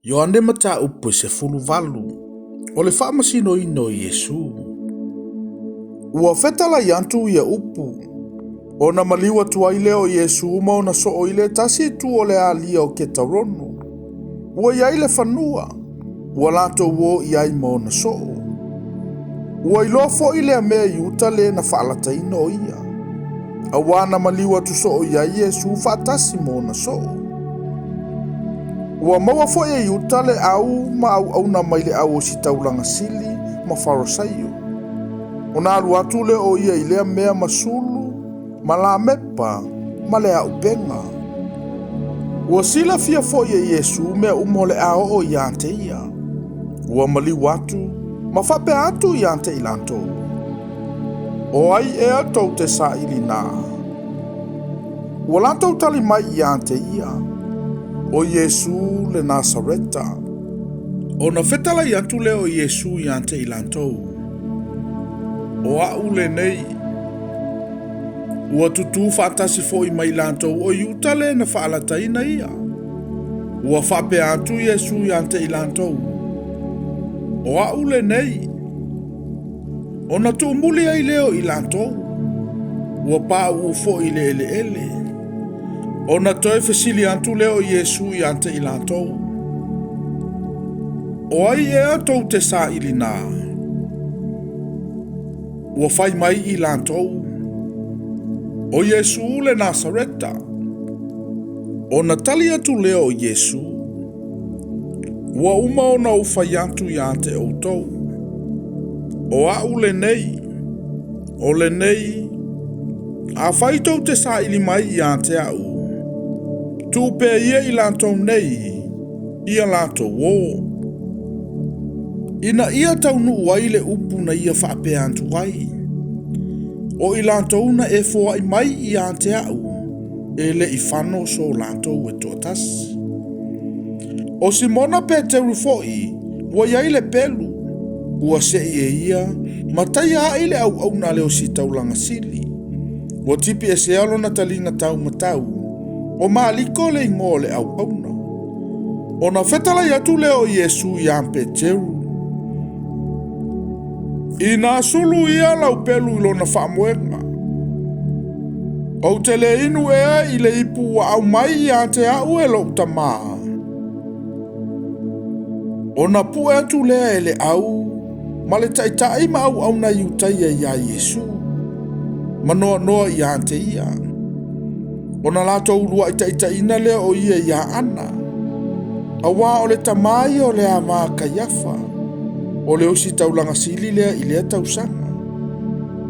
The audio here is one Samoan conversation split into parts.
Ioane Mataupu e 18, o le faamasinoina o Iesu. Ua fetalai atu ia upu, ona maliu atu ai lea o Iesu ma ona soo i le tasi itu o le alia o Ketarono. Ua i ai le fanua, ua latou o i ai ma ona soo. Ua iloa foi lea mea i uta le na faalataina o ia. Auā na maliu atu soo i ai Iesu faatasi ma ona soo. Ua maua foi e Iuta le au ma auauna mai le au ositaulaga sili ma Farasaio. Ona alu atu lea o ia i lea mea ma sulu ma lamepa ma le aupega. Ua silafia foi e Iesu mea uma o le a oo ia te ia. Ua maliu atu ma faapea atu ia te i latou, O ai ea tou te saili na? Ua latou tali mai ia te ia, O Iesu le Nasareta. Ona fetalai atu lea o Iesu ia te i latou, O a'u lenei. Ua tutū faatasi foi ma i latou o Iuta le na faalataina ia. Ua faapea atu Iesu ia te i latou, O a'u lenei. Ona tuumuli ai lea o i latou, ua pauu foi i le eleele. Ona toe fesili atu lea o Iesu ia te i latou, O ai ea tou te saili na? Ua fai mai i latou, O Iesu le Nasareta. Ona tali atu lea o Iesu, Ua uma ona ou fai atu ia te outou, o a'u lenei, o lenei, afai tou te saili mai ia te a'u, tuu pea ia i latou nei ia latou o. Ina ia taunuu ai le upu na ia faapea atu ai, O i latou na e foai mai ia te a'u, e le i fano so latou e toatasi. O Simona Peteru foi ua i ai le pelu, ua sei e ia ma taia ai le auauna a le ositaulaga sili. Ua tipi esea lona taliga taumatau, o Maliko le igoa o le auauna. Ona fetalai atu lea o Iesu iā Peteru, Ina sulu ia lau pelu i lona faamoega. Ou te le inu ea i le ipu ua aumai ia te a'u e lo'u Tamā? Ona pue atu lea e le au ma le taitai ma auauna Iutaia iā Iesu, ma noanoa ia te ia. Ona latou uluai taitaiina lea o ia iā Ana, auā o le tama ia o le ava a Kaiafa, o le ositaulaga sili lea i lea tausaga.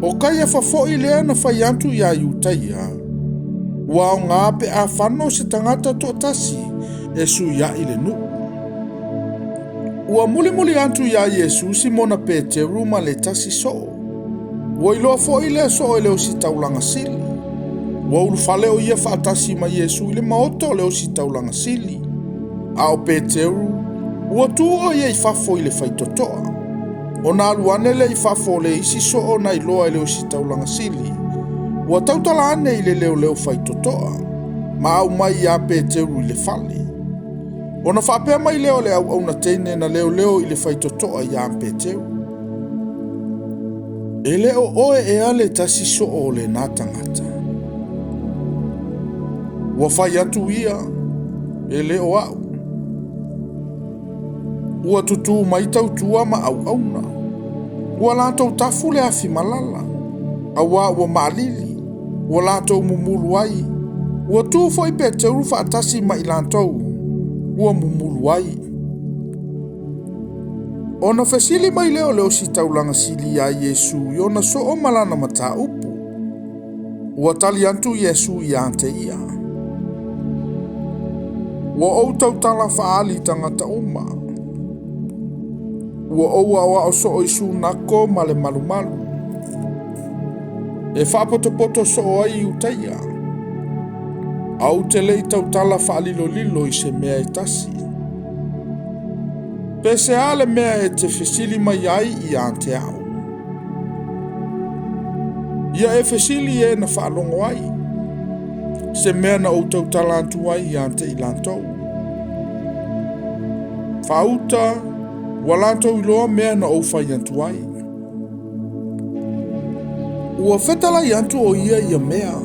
O Kaiafa foi lea na fai atu iā Iutaia, ua aoga pe a fano se tagata toatasi e suiaʻi le nuu. Ua mulimuli atu iā Iesu Simona Peteru ma le tasi soo. Ua iloa foi lea soo e le ositaulaga sili. Ua ulufale o ia faatasi ma Iesu i le maota o le ositaulaga sili. A o Peteru, ua tu o ia i fafo i le faitotoa. Ona alu ane lea i fafo o le isi soo na iloa e le ositaulaga sili, ua tautala ane i le leoleo faitotoa, ma aumai iā Peteru i le fale. Ona faapea mai lea o le auauna teine na leoleo i le faitotoa iā Peteru, E le o oe ea le tasi soo o lena tagata? Ua fai atu ia, E le o a'u. Ua tutū mai tautua ma auauna. Ua latou tafu le afi malala, auā ua maalili, ua latou mumulu ai. Ua tu foi Peteru faatasi ma i latou, ua mumulu ai. Ona fesili mai lea o le ositaulaga sili iā Iesu i ona soo ma lana mataupu. Ua tali atu Iesu ia te ia, Ua ou tautala faaali i tagata uma. Ua ou aoao soo i Sunako ma le malumalu, e faapotopoto soo ai Iutaia, a ou te le i tautala faalilolilo i se mea e tasi. Pe se a le mea e te fesili mai ai ia te a'u? Ia e fesili e na faalogo ai, se mea na ou tautala atu ai ia te i latou. Faauta, ua latou iloa mea na ou fai atu ai. Ua fetalai atu o ia ia mea,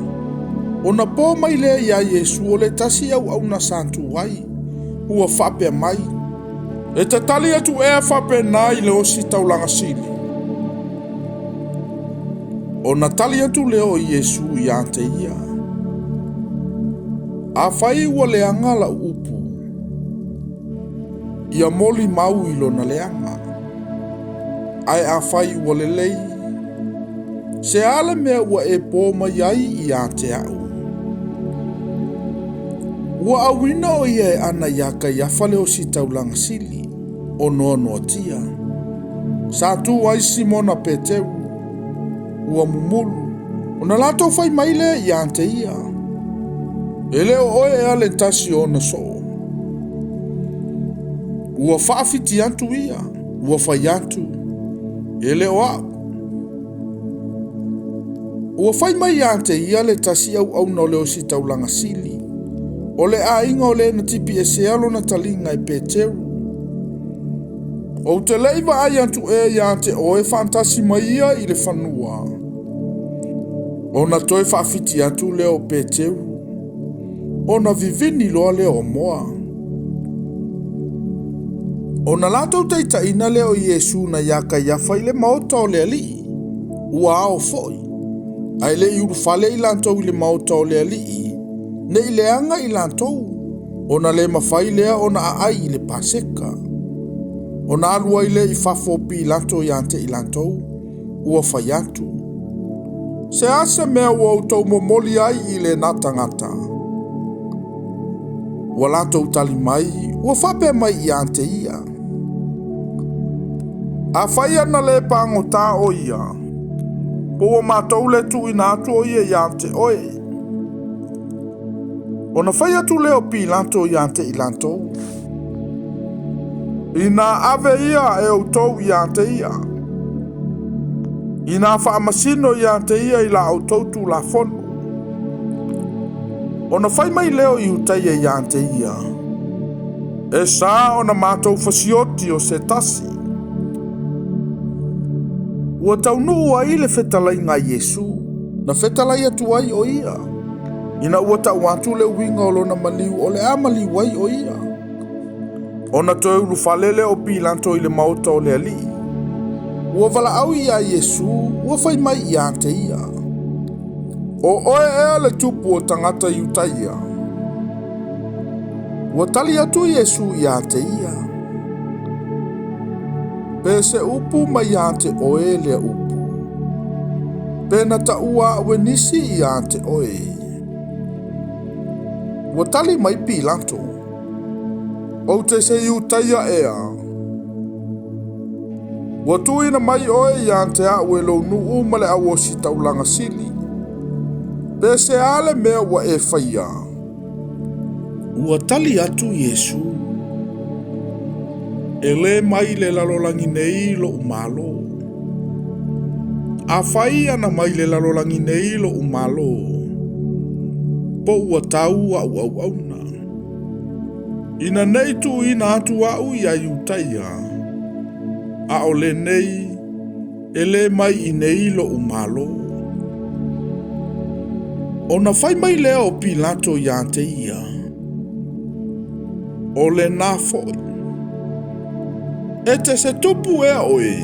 ona po mai lea iā Iesu o le tasi auauna sa tu ai, ua faapea mai, E te tali atu ea faapena i le ositaulaga sili? Ona tali atu lea o Iesu ia te ia, Afai ua leaga lau upu, ia molimau i lona leaga. Ae afai ua lelei, se a le mea ua e po mai ai ia te au? Ua auina o ia e ana iā Kaiafa le ositaulaga sili, o noanoatia. Sa tu ai Simona Peteru, ua mumulu, ona latou fai mai lea ia te ia, E le o oe ea le tasi o ona soo? Ua faafiti atu ia, ua fai atu, E le o au. Ua fai mai ia te ia le tasi auauna o le ositaulaga sili, o le aiga o le na tipi esea lona taliga e Peteru. Ou te le i vaai atu ea ia te oe faatasi mai ia i le fanua. Ona toe faafiti atu lea o Peteru, ona vivini loa lea o moa. Ona latou taitaiina lea o Iesu na iā Kaiafa i le maota o le alii, ua ao foi, ae le i ulufale i latou i le maota o le alii, ne i leaga i latou, ona le mafai lea ona aai i le Paseka. Ona alu ai lea i fafo o Pilato ia te i latou, ua fai atu, Se a se mea ua outou momoli ai i lena tagata? Ua latou tali mai, ua faapea mai ia te ia, Afai ana le pagota o ia, po ua matou le tuuina atu o ia ia te oe. Ona fai atu lea o Pilato ia te i latou, Inā ave ia e outou ia te ia, inā faamasino ia te ia i la outou Tulafono. Ona fai mai lea o Iutaia ia te ia, E sa ona matou fasioti o se tasi. Ua taunuu ai le fetalaiga a Iesu, na fetalai atu ai o ia, ina ua tau atu le uiga o lona maliu o le a maliu ai o ia. Ona toe ulufale lea o Pilato i le maota o le alii. Ua valaau iā Iesu, ua fai mai ia te ia, O oe ea le tupu o tagata Iutaia? Ua tali atu Iesu ia te ia, Pe se upu mai ia te oe lea upu, pe na taua au e nisi ia te oe. Ua tali mai Pilato, Ou te se Iutaia ea? Ua tuuina mai oe ia te au e lou nuu ma le au ositaulaga sili. Pe se a le mea ua e faia? Ua tali atu Iesu, E le mai le lalolagi nei lou malo. Afai ana mai le lalolagi nei lou malo, po ua tau au auauna. Ina nei tuuina atu au iā Iutaia, a o lenei, e le mai i nei lou malo. Ona fai mai lea o Pilato ia te ia, O lena foi. E te se tupu ea oe?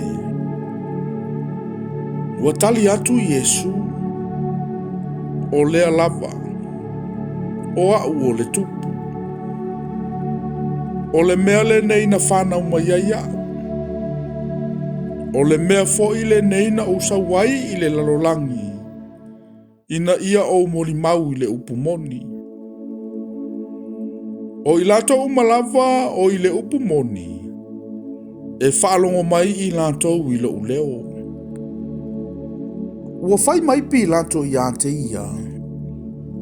Ua tali atu Iesu, O lea lava, o au o le tupu. O le mea lenei na fanau mai ai au. O le mea foi lenei na ou sau ai i le lalolagi, ina ia ou molimau i le upu moni. O i latou uma lava o i le upu moni, e faalogo mai i latou i lou leo. Ua fai mai Pilato ia te ia,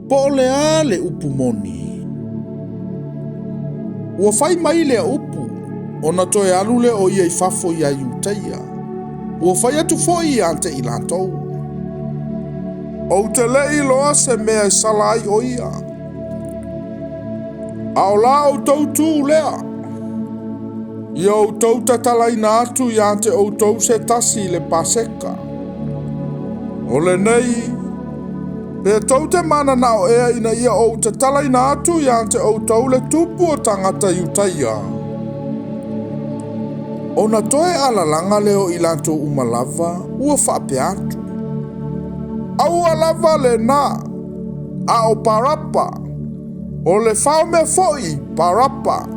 Po o le a le upu moni? Ua fai mai lea upu, ona toe alu lea o ia i fafo iā Iutaia. Ua fai atu foi ia te i latou, Ou te le i iloa se mea e sala ai o ia. A o la outou tu lea. Ia outou tatalaina atu ia te outou se tasi i le Paseka. O lenei, pe tou te mananao ea ina ia ou tatalaina atu ia te outou le tupu o tagata Iutaia. Ona toe alalaga lea o i latou uma lava, ua faapea atu. Aua lava lena, a o Parapa, o le fao mea foi Parapa.